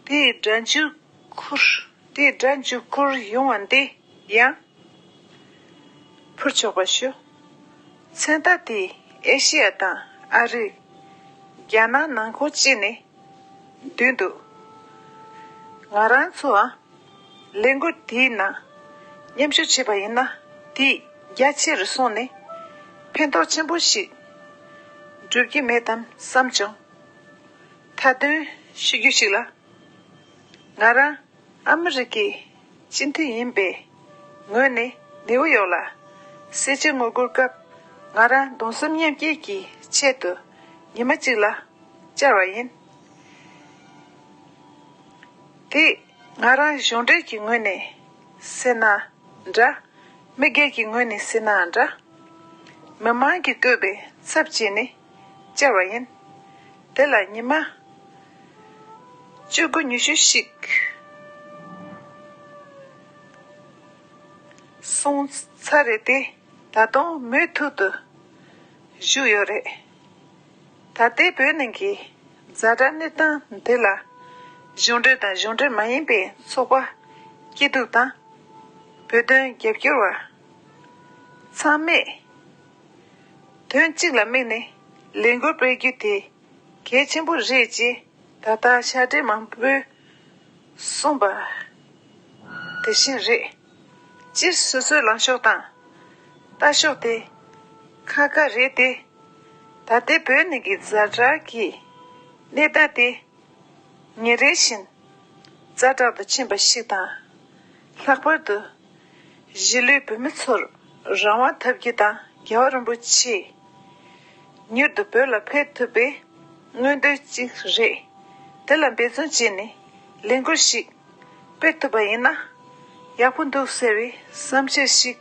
དེ་ཡི་སྒྲ་འཇུག་ཁུར། དེ་ཡི་སྒྲ་འཇུག་ཁུར་ཡོང་བ་འདི་ཡང་ཕུར་ཆོག་པ་ཞུ། མཚན་རྟགས་དེ་ཨེ་ཤི་ཡ་དང་ཨ་རི། རྒྱ་ནག་ནང་ཁོངས་བཅས་ནས་བསྡུས་འདུག་ང་རང་ཚོའང་ལས་འགུལ་དེའི་ནང་མཉམ་ཞུགས་བྱས་པ་ཡིན་ན་དེས་རྒྱ་ཆེ་རུ་སོང་ནས་ཕན་ཐོགས་ཆེན་པོ་ཞིག་འགྲུབ་ཀྱི་མེད་དམ་བསམ་བྱུང་། མཐའ་དོན་ཞུ་རྒྱུ་ཞིག་ལ། ང་རང་ཨ་མི་རི་ཀའི་སྤྱི་འཐུས་ཡིན་པའི་ངོས་ནས་ནེའུ་ཡོག་ལ་སྲིད་སྤྱི་ངོ་རྒོལ་སྐབས་ང་རང་གདུང་སེམས་མཉམ་སྐྱེད་ཀྱི་ཆེད་དུ་ཉི་མ་གཅིག་ལ་བཅར་བ་ཡིན། དེས་ང་རང་གཞུང་འབྲེལ་གྱི་ངོས་ནས་ཟེར་ན་འདྲ། མི་སྒེར་གྱི་ངོས་ནས་ཟེར་ནའང་འདྲ། མི་མང་གིས་བཀོད་པའི་ཚབ་བྱས་ནས་བཅར་བ་ཡིན། དེ་ལ་ཉི་མ་བཅུ་དགུ་ཉི་ཤུ་ཞིག་སོང་ཚར་རེད་དེ། ད་དུང་མུ་མཐུད་དུ་བཞུགས་ཡོད་རེད། ད་ལྟའི་བོད་ནང་གི་ཛ་དྲག་གནས་སྟངས་འདི་ལ་གཞུང་འབྲེལ་དང་གཞུང་འབྲེལ་མ་ཡིན་པའི་ཚོགས་པ་སྐྱིད་སྡུག་དང་བོད་དོན་རྒྱབ་སྐྱོར་བ་ཚང་མས་དོན་གཅིག་ལ་དམིགས་ནས་ལས་འགུལ་སྤེལ་རྒྱུ་དེ་གལ་ཆེན་པོ་རེད་ཅེས་ད་ལྟ་ཤ་འདྲེ་མང་པོས་གསུངས་པ་དེ་བཞིན་རེད། སྤྱིར་སོ་སོའི་ལངས་ཕྱོགས་དང་ལྟ་ཕྱོགས་དེ་ཁག་ཁག་རེད་དེ། ད་ལྟའི་བོད་ནང་གི་ཛ་དྲག་གི་གནས་སྟངས་དེ་ཉིན་རེ་བཞིན་ཛ་དྲག་ཏུ་ཕྱིན་པ་ཞིག་དང་། ལྷག་པར་དུ་གཞིས་ལུས་བོད་མི་ཚོར་རང་དབང་ཐོབ་རྒྱུ་དང་རྒྱལ་བ་རིན་པོ་ཆེས་མྱུར་དུ་བོད་ལ་ཕེབས་ཐུབ་པའི་མངོན་འདོད་ཅིག་རེད། དེ་ལ་འབད་བརྩོན་བྱས་ནས་ལས་འགུལ་ཞིག་སྤེལ་ཐུབ་པ་ཡིན་ན་ཡག་པོ་འདུག་ཟེར་བའི་བསམ་འཆར་ཞིག་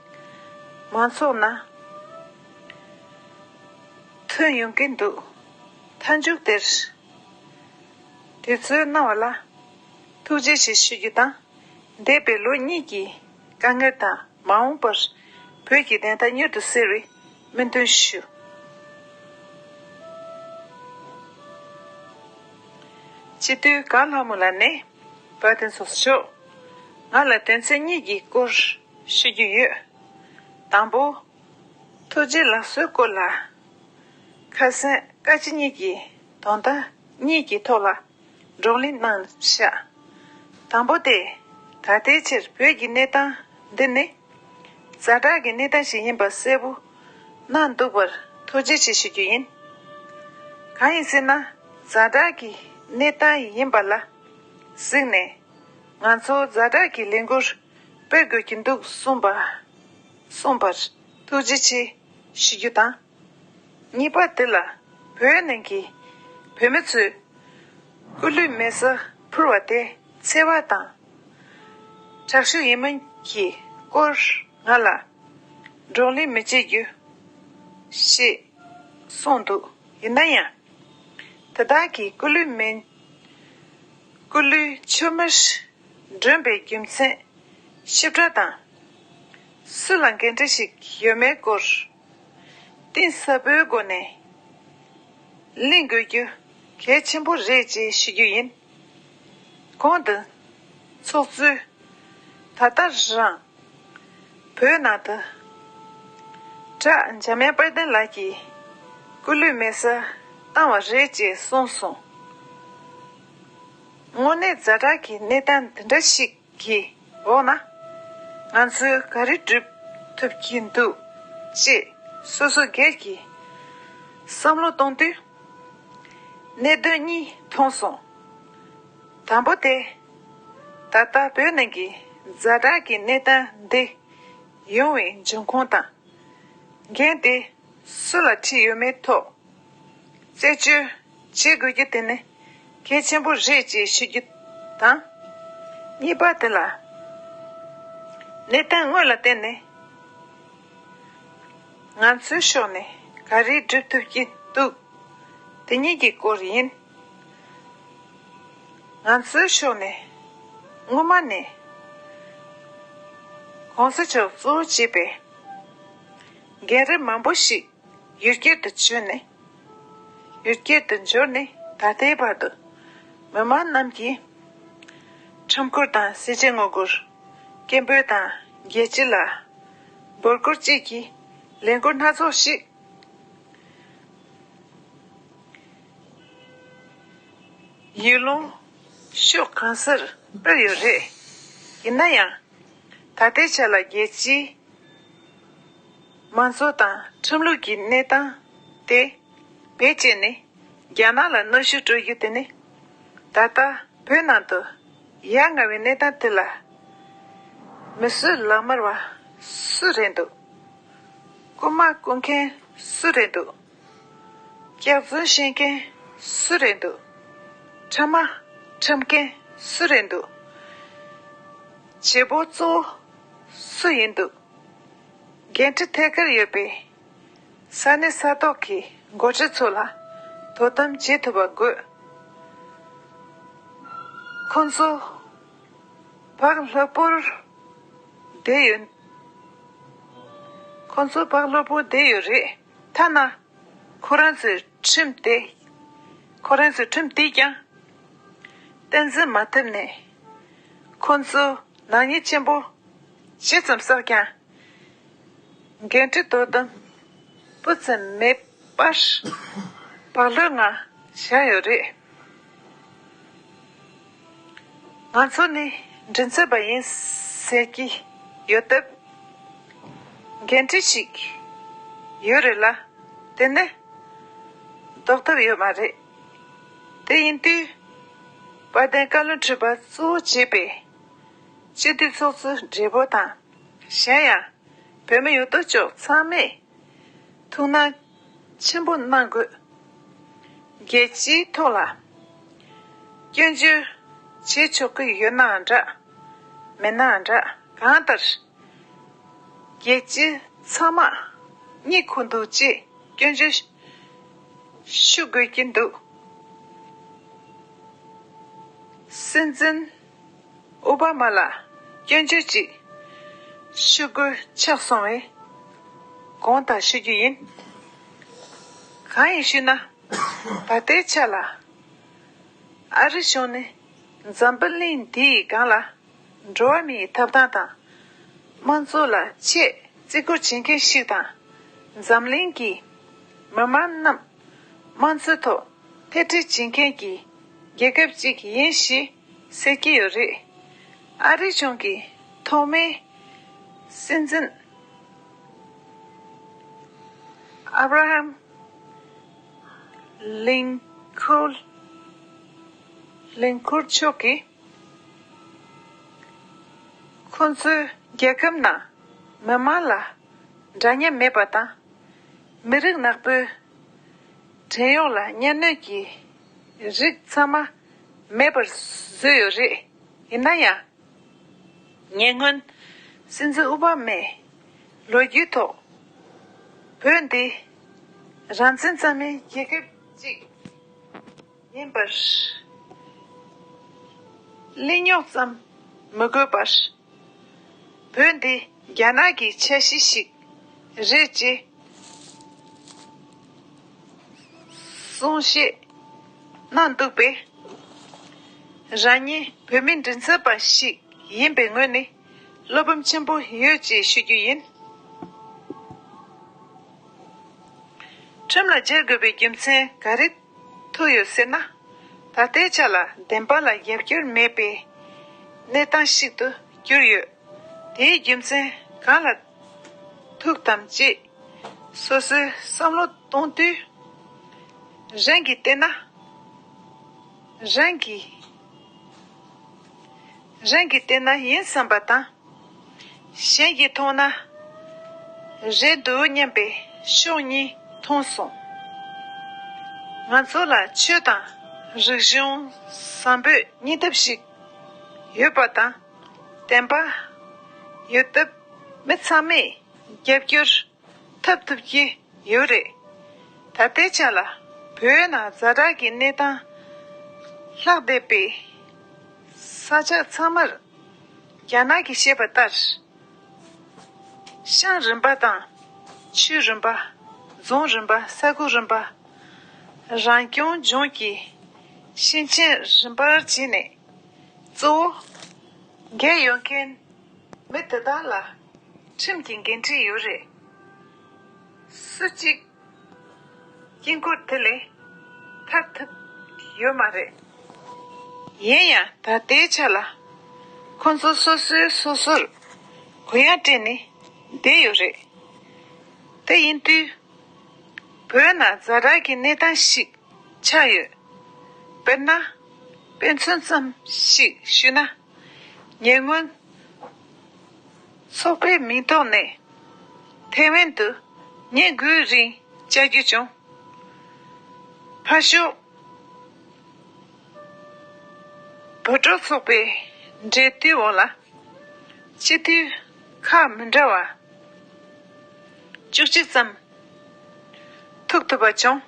མང་ཚོགས་ནང་ཐོན་ཡོང་གི་འདུག་མཐའ་མཇུག་དེར་དུས་ཚོད་གནང་བ་ལ་ཐུགས་རྗེ་ཆེ་ཞུ་རྒྱུ་དང་། འདས་པའི་ལོ་གཉིས་ཀྱི་དཀའ་ངལ་དང་མ་འོངས་པར་བོད་ཀྱི་བདེན་མཐའ་མྱུར་དུ་གསལ་བའི་སྨོན་འདུན་ཞུ། སྤྱི་འཐུས་གངས་ལྷ་མོ་ལགས་ནས་བཀའ་དྲིན་གསོ་ཞུ། ང་ལ་དོན་ཚན་གཉིས་ཀྱི་སྐོར་ཞུ་རྒྱུ་ཡོད། དང་པོ། ཐུགས་རྗེ་ལགས་སོའི་སྐོར་ལ་ཁ་སང་བཀའ་སྤྱི་གཉིས་ཀྱིས་དོན་དག་གཉིས་ཀྱི་ཐོག་ལ་བགྲོ་གླེང་གནང་བཞག་དང་པོ་དེ། ད་ལྟའི་ཆར་བོད་ཀྱི་གནས་སྟངས་འདི་ནི་ཛ་དྲག་གི་གནས་སྟངས་ཤིག་ཡིན་པ་གསལ་པོ་གནང་འདུག་པར་ཐུགས་རྗེ་ཆེ་ཞུ་རྒྱུ་ཡིན། གང་ཡིན་ཟེར་ན། ཛ་དྲག་གི་གནས་སྟངས་ཡིན་པ་ལ་གཟིགས་ནས་ང་ཚོ་ཛ་དྲག་གི་ལས་འགུལ་སྤེལ་དགོས་ཀྱི་འདུག་གསུངས་པ། གསུངས་པར་ཐུགས་རྗེ་ཆེ་ཞུ་རྒྱུ་དང་། གཉིས་པ་དེ་ལ་བོད་ནང་གི་བོད་མི་ཚོས་སྐུ་ལུས་མེ་སྲེག་ཕུལ་བ་དེ་འཚེ་བ་དང་དྲག་ཤུགས་ཡིན་མིན་གྱི་སྐོར་ང་ལ་བགྲོ་གླེང་མི་བྱེད་རྒྱུ་ཞེས་གསུངས་འདུག་ཡིན་ན་ཡང་། དེ་དག་གིས་སྐུ་ལུས་མེ་སྐུ་ལུས་མཆོད་མེར་སྒྲོན་པའི་རྒྱུ་མཚན་ཞིབ་ཕྲ་དང་། སུ་ལ་འགན་འཁྲི་ཞིག་ཡོད་མེད་སྐོར་གཏིང་ཟབ་པོའི་སྒོ་ནས་གླེང་དགོས་རྒྱུ་གལ་ཆེན་པོ་རེད་ཅེས་ཞུ་རྒྱུ་ཡིན། གོང་དུ་ཚོགས་གཙོས་ད་ལྟ་རང་བོད་ནང་དུ་བཀྲ་འཇམ་དབྱངས་དཔལ་ལྡན་ལགས་ཀྱིས་སྐུ་ལུས་མེ་སྲེག་བཏང་བ་རེད་ཅེས་གསུངས་སོང་། དངོས་གནས་ཛ་དྲག་གི་གནས་སྟངས་འདི་འདྲ་ཞིག་གི་འོག་ན་ང་ཚོས་ག་རེ་སྒྲུབ་ཐུབ་ཀྱི་འདུག་ཅེས་སོ་སོ་སྒེར་གྱིས་བསམ་བློ་གཏོང་དུས། གནད་དོན་གཉིས་མཐོང་སོང་། དང་པོ་དེ། ད་ལྟ་བོད་ནང་གི་ཛ་དྲག་གི་གནས་སྟངས་འདི་ཡོང་བའི་འབྱུང་ཁུངས་དང་། འགན་དེ་སུ་ལ་འཁྲི་ཡོད་མེད་ཐོག་རྩད་གཅོད་བྱེད་དགོས་རྒྱུ་དེ་ནི་གལ་ཆེན་པོ་རེད་ཅེས་ཞུ་རྒྱུ་དང་། གཉིས་པ་དེ་ལ། གནས་སྟངས་དངོས་ལ་བརྟེན་ནས་ང་ཚོའི་ཕྱོགས་ནས་ག་རེ་སྒྲུབ་ཐུབ་ཀྱི་འདུག་དེ་གཉིས་ཀྱི་སྐོར་ཡིན། ང་ཚོའི་ཕྱོགས་ནས་སྔོན་མ་ནས་གོང་ས་མཆོག་གཙོ་བོ་བྱས་པའི་འགན་རེ་མང་པོ་ཞིག་ཡུལ་སྐྱོར་དུ་བྱོན་ནས། ཡུལ་སྐྱོར་དུ་འབྱོར་ནས་ད་ལྟའི་བར་དུ་མི་མང་རྣམས་ཀྱིས་ཁྲོམ་སྐོར་དང་སེར་བྱེས་ངོ་རྒོལ། སྐད་འབོད་དང་རྒྱལ་སྤྱི་ལ་འབོད་སྐུལ་བཅས་ཀྱི་ལས་འགུལ་སྣ་ཚོགས་ཤིག་ཡུལ་ལུང་ཕྱོགས་གང་སར་སྤེལ་ཡོད་རེད། ཡིན་ན་ཡང་། ད་ལྟའི་ཆ་ལ་རྒྱལ་སྤྱིའི་མང་གཙོ་དང་ཁྲིམས་ལུགས་ཀྱི་གནས་སྟངས་དེ་བེད་སྤྱད་ནས་རྒྱ་ནག་ལ་གནོན་ཤུགས་སྤྲོད་རྒྱུ་དེ་ནི། ད་ལྟ་བོད་ནང་དུ་ཡ་ང་བའི་གནས་སྟངས་དེ་ལ་མི་གསོད་ལག་དམར་བ་སུ་རེད་འདུག་རྐུ་མ་རྐུ་མཁན་སུ་རེད་འདུག་སྐྱག་རྫུན་བཤད་མཁན་སུ་རེད་འདུག་ཁྲམ་མ་ཁྲམ་མཁན་སུ་རེད་འདུག་བྱེད་པོ་གཙོ་བོ་སུ་ཡིན་འདུག་འགན་འཁྲི་ཐད་ཀར་ཡོད་པའི་ས་གནས་ས་ཐོག་གི་འགོ་ཁྲིད་ཚོ་ལ་དོ་དམ་བྱེད་ཐུབ་པ་དགོས། ཁོང་ཚོ་བག་ལྷོད་པོར་བསྡད་ཡོད། ཁོང་ཚོ་བག་ལྷོད་པོར་བསྡད་ཡོད་རེད། ཐ་ན་ཁོ་རང་ཚོའི་ཁྲིམས་དེ། ཁོ་རང་ཚོའི་ཁྲིམས་དེས་ཀྱང་བསྟན་འཛིན་མ་ཐེབས་ནས་ཁོང་ཚོ་ནག་ཉེས་ཆེན་པོ་ཇི་ཙམ་བསགས་ཀྱང་། འགན་འཁྲི་དོ་དམ་སྤུ་ཙམ་མེད་པར་བག་ལྷོད་ངང་བཞག་ཡོད་རེད། ང་ཚོ་ནི་མགྲིན་ཚབ་པ་ཡིན་ཟེར་གྱི་ཡོད་སྟབས། འགན་འཁྲི་ཞིག་ཡོད་རེད་ལ། དེ་ནི་ལྡོག་ཐབས་ཡོད་མ་རེད། དེ་ཡིན་དུས། དཔལ་ལྡན་བཀའ་བློན་ཁྲི་པ་གཙོ་བོ་བྱས་པའི་སྤྱི་འཐུས་ཚོགས་གཙོ་སྦྲེལ་པོ་དང་། གཞན་ཡང་བོད་མི་ཡོད་དོ་ཅོག་ཚང་མས་ཐུགས་སྣང་ཆེན་པོ་གནང་དགོས། རྒྱལ་སྤྱིའི་ཐོག་ལ་སྐྱོན་བརྗོད་བྱེད་ཆོག་གི་ཡོད་ནའང་འདྲ། མེད་ནའང་འདྲ། གང་ལྟར། རྒྱལ་སྤྱི་ཚང་མ་གཉིད་ཁུག་འདུག་ཅེས་སྐྱོན་བརྗོད་ཞུ་དགོས་ཀྱི་འདུག་སྲིད་འཛིན་ཨོ་བྷ་མ་ལ་སྐྱོན་བརྗོད་ཅིག་ཞུ་དགོས་ཆགས་སོང་བས་དགོངས་དག་ཞུ་རྒྱུ་ཡིན། གང་ཡིན་ཞུས་ན། ད་ལྟའི་ཆ་ལ་ཨ་རི་གཞུང་ནི་འཛམ་བུ་གླིང་འདིའི་སྒང་ལ། འགྲོ་བ་མིའི་ཐོབ་ཐང་དང་དམངས་གཙོ་ལ་ཆེས་བརྩི་བཀུར་བྱེད་མཁན་ཞིག་དང་། འཛམ་གླིང་གི་མི་མང་རྣམས་དམངས་གཙོའི་ཐོག་ཐེ་བྲིས་བྱེད་མཁན་གྱི་རྒྱལ་ཁབ་ཅིག་ཡིན་ཞེས་ཟེར་གྱི་ཡོད་རེད། ཨ་རི་གཞུང་གི་ཐོག་མའི་སྲིད་འཛིན་ཨབ་ར་ཧམ་ལིན་ཁོལ་ལིན་ཁོལ་མཆོག་གིས། ཁོང་ཚོའི་རྒྱལ་ཁབ་ནང་མི་མང་ལ་འདྲ་མཉམ་མེད་པ་དང་། མི་རིགས་ནག་པོའི་བྲན་གཡོག་ལ་གཉའ་གནོན་གྱི་རིགས་ཚང་མ་མེད་པར་བཟོས་ཡོད་རེད། ཡིན་ན་ཡང་། ཉེ་སྔོན་སྲིད་འཛིན་ཨོ་བྷ་མས་ལོ་རྒྱུས་ཐོག་བོད་འདི་རང་བཙན་གཙང་མའི་རྒྱལ་ཁབ་ཅིག་ཡིན་པར། གླེང་རྙོག་ཙམ་མི་དགོས་པར། བོད་འདི་རྒྱ་ནག་གི་ཆ་ཤས་ཤིག་རེད་ཅེས་གསུང་བཤད་གནང་འདུག་པས། རང་ཉིད་བོད་མིའི་མགྲིན་ཚབ་པ་ཞིག་ཡིན་པའི་ངོས་ནས་བློ་ཕམ་ཆེན་པོ་ཡོད་ཅེས་ཞུ་རྒྱུ་ཡིན། ཁྲིམས་ལ་སྦྱར་དགོས་པའི་རྒྱུ་མཚན་ག་རེ་ཐུག་ཡོད་ཟེར་ན། ད་ལྟའི་ཆ་ལ་བདེན་པ་ལ་རྒྱབ་སྐྱོར་མེད་པའི་གནས་སྟངས་ཤིག་ཏུ་གྱུར་ཡོད། དེའི་རྒྱུ་མཚན་གང་ལ་ཐུག་དམ་ཅེས་སོ་སོའི་བསམ་བློ་གཏོང་དུས། རང་གིས་བལྟས་ན། རང་གིས། རང་གིས་བལྟས་ན་ཡིན་བསམ་པ་དང་། གཞན་གྱིས་མཐོང་ན་རེད་འདུག་སྙམ་པའི་ཕྱོགས་གཉིས་མཐོང་སོང་། ང་ཚོ་ལ་ཆོས་དང་རིག་གཞུང་བཟང་པོས་གཉེར་ཐབས་ཤིག་ཡོད་པ་དང་། བདེན་པ་ཡོད་སྟབས་མི་ཚང་མས་རྒྱབ་སྐྱོར་ཐབས་ཐུབ་ཀྱི་ཡོད་རེད། ད་ལྟའི་ཆ་ལ་བོད་ནང་ཛ་དྲག་གི་གནས་སྟངས་ལྷག་བསྡད་པའི་ས་ཆ་ཚང་མར་རྒྱ་ནག་གིས་བཤད་པ་ལྟར། ཤང་རིམ་པ་དང་ཆུས་རིམ་པ། རྫོང་རིམ་པ། ས་ཁུལ་རིམ་པ། རང་སྐྱོང་ལྗོངས་ཀྱི་ཤེས་ཆེན་རིམ་པར་བྱས་ནས། གཙོ་བོ་རྒྱལ་ཡོང་མཁན་མི་དེ་དག་ལ་ཁྲིམས་ཀྱི་འགན་འཁྲི་ཡོད་རེད། སུ་གཅིག་དཀྱིལ་འཁོར་དེ་ལས་ཐར་ཐུབ་ཡོད་མ་རེད། ཡིན་ཡང་ད་ལྟའི་ཆ་ལ་ཁོང་ཚོ་སོ་སོས་སོ་སོར་གུ་ཡངས་སྤྲད་ནས་བསྡད་ཡོད་རེད། དེ་ཡིན་དུས་བོད་ནང་ཛ་དྲག་གི་གནས་སྟངས་ཤིག་ཆགས་ཡོད། དཔེར་ན། དཔེ་མཚོན་ཙམ་ཞིག་ཞུས་ན། ཉེ་སྔོན་ཚོགས་པའི་མིང་ཐོག་ནས་ཐེ་ཝན་དུ་ཉིན་དགུའི་རིང་བཅར་རྒྱུ་བྱུང་། ཕར་ཕྱོགས་བོད་ཕྲུག་ཚོགས་པའི་འབྲེལ་མཐུད་འོག་ལ། སྤྱི་འཐུས་ཁག་མི་འདྲ་བ་བཅུ་གཅིག་ཙམ་ཐུག་ཐུབ་པ་བྱུང་།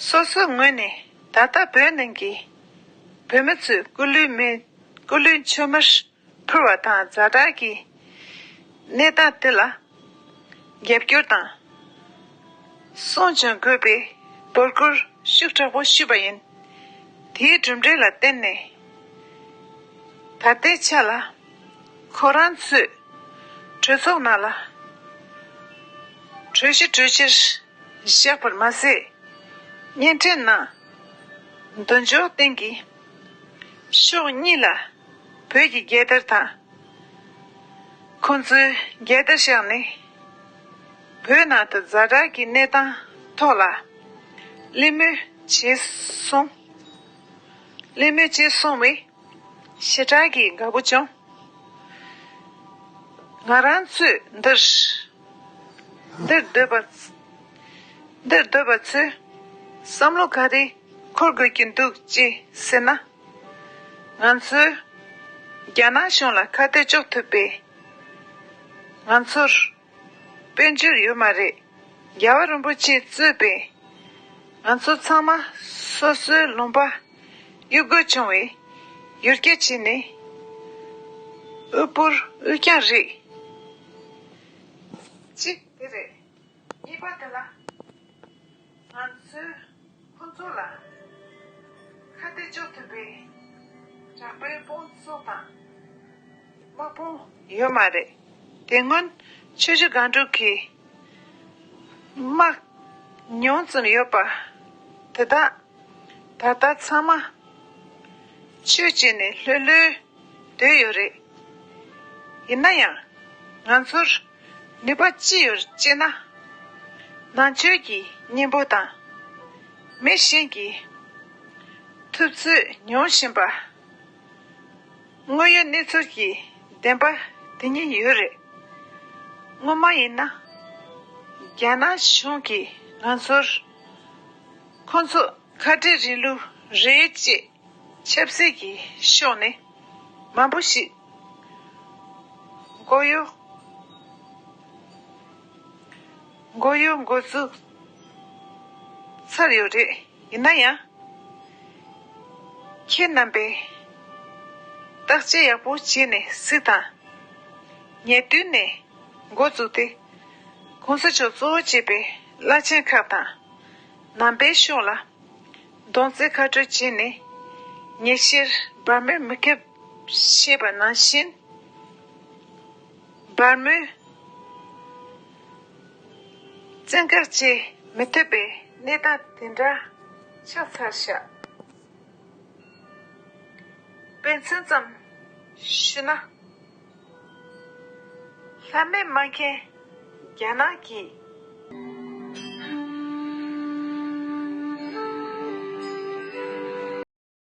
སོ་སོའི་ངོས་ནས་ད་ལྟ་བོད་ནང་གི་བོད་མི་ཚོས་སྐུ་ལུས་མེ་སྐུ་ལུས་མཆོད་མེར་ཕུལ་བ་དང་ཛ་དྲག་གི་གནས་སྟངས་དེ་ལ་རྒྱབ་སྐྱོར་དང་སྲུང་སྐྱོང་དགོས་པའི་འབོད་སྐུལ་ཤུགས་དྲག་པོ་ཞུས་པ་ཡིན། དེའི་གྲུབ་འབྲས་ལ་བརྟེན་ནས་ད་ལྟའི་ཆ་ལ་ཁོ་རང་ཚོས་གྲོས་ཚོགས་ནང་ལ་གྲོས་གཞི་གྲོས་ཆོད་བཞག་པར་མ་ཟད། བརྙན་འཕྲིན་ནང་མདུན་ཅོག་སྟེང་གི་ཕྱོགས་གཉིས་ལ་བོད་ཀྱི་རྒྱལ་དར་དང་། ཁོང་ཚོས་རྒྱལ་དར་བཞག་ནས། བོད་ནང་དུ་ཛ་དྲག་གི་གནས་སྟངས་ཐོག་ལ་གླེང་མོལ་བྱས་སོང་། གླེང་མོལ་བྱས་སོང་བས་ཞེ་དྲག་གི་དགའ་པོ་བྱུང་། ང་རང་ཚོས་འདིར། འདིར་སྡོད་པ། འདིར་སྡོད་པ་ཚོས་བསམ་བློ་ག་རེ་འཁོར་དགོས་ཀྱི་འདུག་ཅེས་ཟེར་ན། ང་ཚོས་རྒྱ་ནག་གཞུང་ལ་ཁ་གཏད་གཅོག་ཐུབ་པས། ང་ཚོར་དཔལ་འབྱོར་ཡོད་མ་རེད། རྒྱལ་བ་རིན་པོ་ཆེ་གཙོས་པའི་ང་ཚོ་ཚང་མ་སོ་སོའི་ལུང་པ་གཡུག་དགོས་བྱུང་བས། ཡུལ་གྱར་བྱས་ནས་དབུལ་པོར་དབུལ་རྐྱང་རེད། གཅིག་དེ་རེད། གཉིས་པ་དེ་ལ། ང་ཚོས་ཁོ་ཚོ་ལ་ཁ་གཏད་གཅོག་ཐུབ་པའི་དྲག་པོའི་དཔུང་ཚོགས་དང་དམག་དཔུང་ཡོད་མ་རེད། དེ་སྔོན་ཆུ་བཞི་སྒང་དྲུག་གི་དམག་ཉུང་ཙམ་ཡོད་པ་དེ་དག་ད་ལྟ་ཚང་མ་ཆོས་བྱས་ནས་ལྷོད་ལྷོད་སྡོད་ཡོད་རེད། ཡིན་ན་ཡང་ང་ཚོར་ནུས་པ་ཅི་ཡོད་ཅེ་ན། ནང་ཆོས་ཀྱི་གཉེན་པོ་དང་མི་གཞན་གྱི་ཐུབ་ཚོད་ཉོ་བཞིན་པ། དངོས་ཡོད་གནས་ཚུལ་གྱི་བདེན་པ་དེ་གཉིས་ཡོད་རེད། སྔོན་མ་ཡིན་ན་རྒྱ་ནག་གཞུང་གིས་ང་ཚོར་ཁོ་ཚོ་ཁ་བྲལ་རིང་ལུགས་རེད་ཅེས་ཆབ་སྲིད་ཀྱི་ཕྱོགས་ནས་མང་པོ་ཞིག་མགོ་གཡོག་མགོ་གཡོག་འགོ་བཙུགས་ཚར་ཡོད་རེད། ཡིན་ན་ཡང་། ཁྱེད་རྣམ་པས་བརྟག་དཔྱད་ཡག་པོ་བྱས་ནས་གཟིགས་དང་། ཉེ་དུས་ནས་འགོ་བཙུགས་ཏེ་གོང་ས་མཆོག་གཙོ་བོ་བྱས་པའི་བླ་ཆེན་ཁག་དང་། ནང་པའི་ཕྱོགས་ལ་གདོང་རྩེ་ཁ་སྤྲོད་བྱས་ནས། ཉེ་ཆར་འབར་མའི་མི་ཁེབས་ཞེས་པ་ནང་བཞིན། འབར་མོས་བཙན་བཀག་བྱེད་མི་ཐུབ་པའི་གནས་སྟངས་དེ་འདྲ་ཆགས་ཚར་ཤག་དཔེ་མཚོན་ཙམ་ཞུ་ན། ལྷ་མེད་སྨྲ་མཁན་རྒྱ་ནག་གིས་